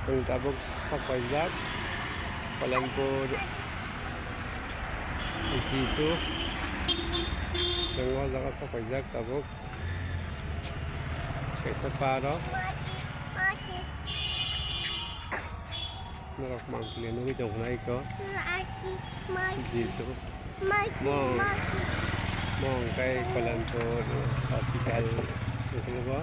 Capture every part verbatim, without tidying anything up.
Chwng tabuk sok paijak Kalanpur G two. Chwng o jaga sok paijak tabuk. Kaisa pa rok. Norok mangpili nugwi tong khna iko. G two. Mong, mong kai Kalanpur hospital ukologo.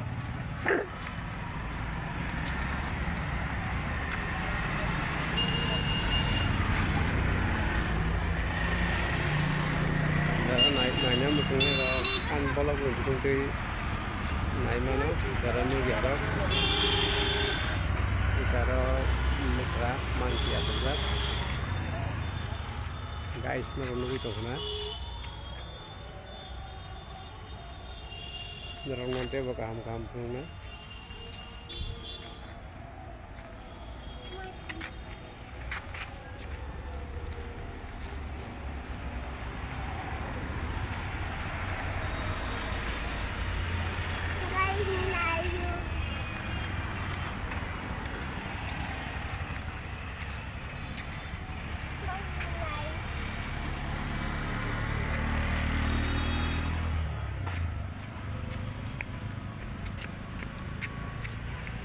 Dara nai, naina muchungwi rok, ang bolok ni bisingtwi naimano, dara media rok, dara mukra, mangpili asukjak. Guys, norok nugwi tong khna. Norokno teibo kaham kaham phunuknai.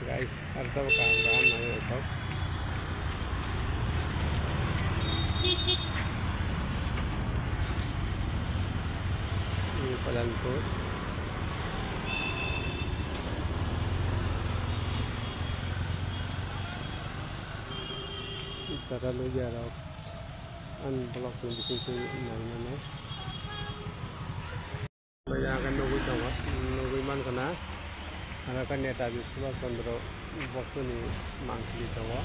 Guys, ang tabuk kaham kaham nai naithok. Ini Kalanpur. Tara luya rok. Ang vlog ni bisingtwi nai manai. Yang khe nugwi tongo, nugwi mankha na, aro khe Netaji Subhash Chandra Bosuni mangpili tongo.